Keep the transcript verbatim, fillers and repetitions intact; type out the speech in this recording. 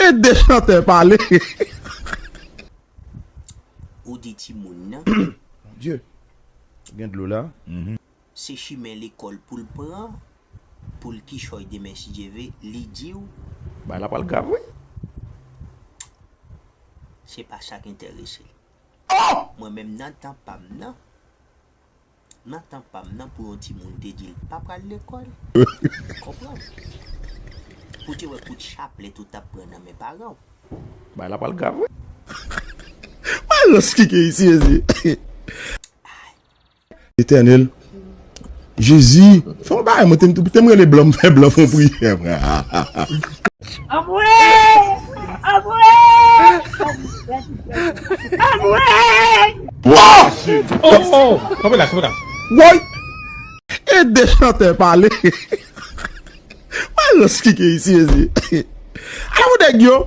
E de chantè pale. Ou di timoun nan. Mon Dieu. Gen dlo la. Se chimen lekòl pou l pran, pou l kichòy demen si Dye ve, li di w. Bagay la pral grav, wi. Se pa sa k enterese l. Mwen menm nan tan pa m nan, nan tan pa m nan pou yon timoun te di l pa pral lekòl. Konprann? Pou te wè kout chaplèt ou t ap pran nan men paran w. Bagay la pral grav, wi. Malòs ki gen isi, mezi. Etènèl. Jezi, fè yon bagay, mwen te, te m rele blan, m fè blan fè yon priyè, frè. Anmwe! Anmwe! Anmwe! Wa! Oh, oh, kanpe la, kanpe la. Woy! E de chantè pale. Malòs ki gen isi, mezi. Ala pou nèg yo.